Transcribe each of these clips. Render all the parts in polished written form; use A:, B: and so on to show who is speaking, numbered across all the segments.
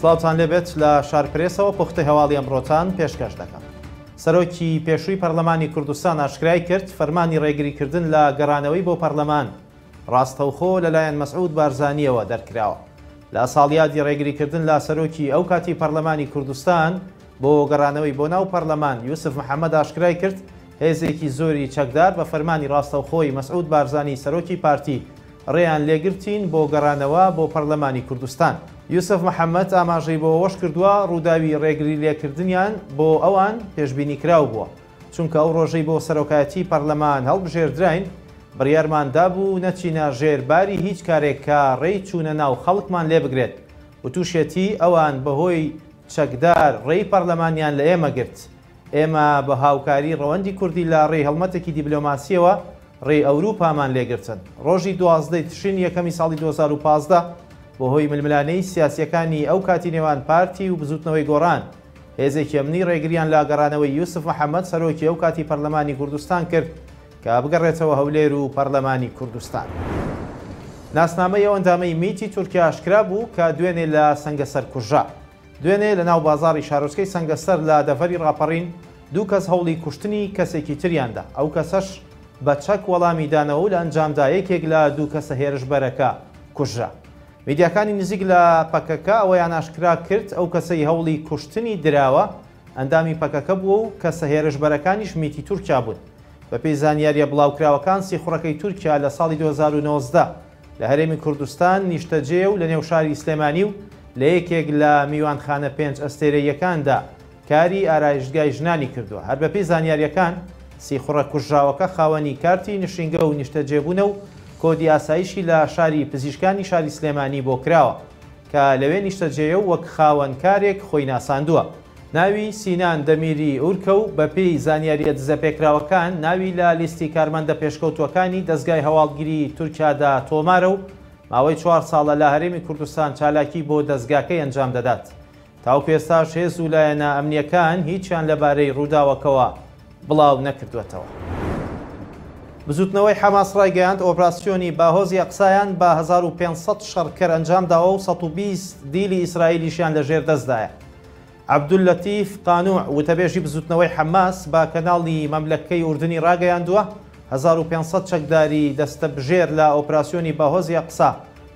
A: سڵاوتان لێبێت لە شارپرێسەوە پوختەی هەواڵی ئەمڕۆتان پێشکەش دەکەم. سەرۆکی پێشووی پەرلەمانی کوردستان ئاشکرای کرد، فەرمانی ڕێگریکردن لە گەڕانەوەی بۆ پەرلەمان ڕاستەوخۆ لەلایەن مەسعود بارزانییەوە دەرکراوە. لە ساڵیادی ڕێگریکردن لە سەرۆکی ئەو کاتی پەرلەمانی کوردستان بۆ گەڕانەوەی بۆ ناو پەرلەمان یوسف محەمەد ئاشکرای کرد، هێزێکی زۆری چەکدار بە فەرمانی ڕاستەوخۆی مەسعود بارزانی سەرۆکی پارتی ڕێیان لێگرتین بۆ گەڕانەوە بۆ پەرلەمانی کوردستان. یوسف محەمەد ئاماژەی بۆ ئەوەشکردووە، ڕووداوی ڕێگریلێکردنیان بۆ ئەوان پێشبینیکراو بووە، چونکە ئەو ڕۆژەی بۆ سەرۆکایەتی پەرلەمان هەڵبژێردراین بڕیارمان دابوو نەچینە ژێر باری هیچ کارێک کە ڕێی چوونە ناو خەڵکمان لێبگرێت، وتوشیەتی ئەوان بەهۆی چەکدار ڕێی پەرلەمانیان لە ئێمە گرت، ئێمە بە هاوکاری ڕەوەندی کوردی لە ڕێی هەڵمەتێکی دیبلۆماسییەوە ڕێی ئەوروپامان لێگرتن. ڕۆژی 12 ی تشرینی یەکەمی ساڵی 2015 بەهۆی ململانێی سیاسییەکانی ئەو کاتی نێوان پارتی و بزوتنەوەی گۆڕان، هێزێکی ئەمنی ڕێگریان لە گەڕانەوەی یوسف محەمەد سەرۆکی ئەو کاتی پەرلەمانی کوردستان کرد کە بگەڕێتەوە هەولێر و پەرلەمانی کوردستان. ناسنامەی ئەو ئەندامەی میتی تورکیا ئاشکرا بوو کە دوێنێ لە سەنگەسەر کوژرا. دوێنێ لە ناو بازاڕی شارۆچکەی سەنگەسەر لە دەڤەری ڕاپەڕین دوو کەس هەوڵی کوشتنی کەسێکی تریان دا، ئەو کەسەش بە چەک وەڵامی دانەوە و لە ئەنجامدا یەکێک لە دوو کەسە هێرشبەرەکە کوژرا. میدیاکانی نزیک لە پەکەکە ئەوەیان ئاشکرا کرد، ئەو کەسەی هەوڵی کوشتنی دراوە ئەندامی پەکەکە بووە و کەسە هێرشبەرەکانیش میتی تورکیا بوون. بەپێی زانیارییە بڵاوکراوەکان سیخوڕەکەی تورکیا لە ساڵی 2019 لە هەرێمی کوردستان نیشتەجێیە و لەنێو شاری سلێمانی و لە یەکێک لە میوانخانە پێنج ئەستێرەییەکاندا کاری ئارایشتگای ژنانی کردووە. هەر بەپێی زانیارییەکان، سیخوڕە کوژراوەکە خاوەنی کارتی نشینگە و نیشتەجێبوونە و کۆدی ئاسایشی لە شاری پزیشکانی شاری سلێمانی بۆ کراوە کە لەوێ نیشتەجێیە و وەک خاوەن کارێک خۆی ناساندووە. ناوی سینان دەمیری ئورکە و بەپێی زانیارییە دزەپێکراوەکان ناوی لە لیستی کارمەندە پێشکەوتووەکانی دەزگای هەواڵگری تورکیادا تۆمارە و ماوەی چوار ساڵە لە هەرێمی کوردستان چالاکی بۆ دەزگاکەی ئەنجام دەدات. تاوەکو ئێستاش هێز و لایەنە ئەمنییەکان هیچیان لەبارەی رووداوەکەوە بڵاو نەکردووەتەوە. بزووتنەوەی حەماس رایگەیاند، ئۆپراسیۆنی باهۆزی ئەقسایان بە 1500 شەڕکەر ئەنجامداوە و 120 دیلی ئیسرائیلیشیان لەژێر دەستدایە. عەبدوللەتیف قانوع، وتەبێژی بزووتنەوەی حەماس بە کەناڵی مەملەکەی ئوردنی راگەیاندووە، 1500 چەکداری دەستەبژێر لە ئۆپراسیۆنی باهۆزی ئەقسا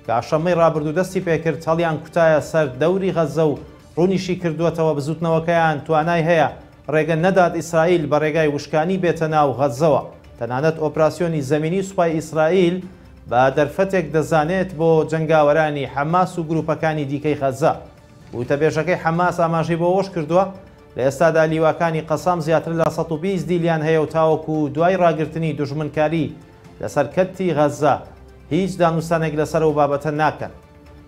A: کە شەممەی رابردوو دەستی پێکرد، هەڵیانکوتایە سەر دەوری غەززە و روونیشی کردووەتەوە بزووتنەوەکەیان توانای هەیە رێگە نەدات ئیسرائیل بە رێگای وشکانی بێتە ناو غەززەوە، تەنانەت ئۆپراسیۆنی زەمینی سوپای ئیسرائیل بە دەرفەتێک دەزانێت بۆ جەنگاوەرانی حەماس و گرووپەکانی دیکەی غەززە. وتەبێژەکەی حەماس ئاماژەی بۆ ئەوەشکردووە، لە ئێستادا لیواکانی قەسام زیاتر لە 120 دیلیان هەیە و تاوەکو دوای راگرتنی دوژمنکاری لەسەر کەرتی غەززە هیچ دانوستانێک لەسەر ئەو بابەتە ناکەن.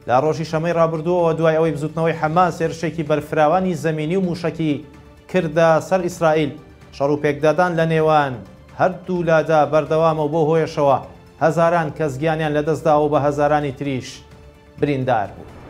A: لە ڕۆژی شەممەی ڕابردووەوە دوای ئەوەی بزوتنەوەی حەماس هێرشێکی بەرفراوانی زەمینی و موشەکی کردە سەر ئیسرائیل، شەڕ و پێکدادان لە نێوان هەردوولادا بەردەوامە و بەو هۆیەشەوە هەزاران کەس گیانیان لەدەستداوە و بە هەزارانی تریش بریندار بوون.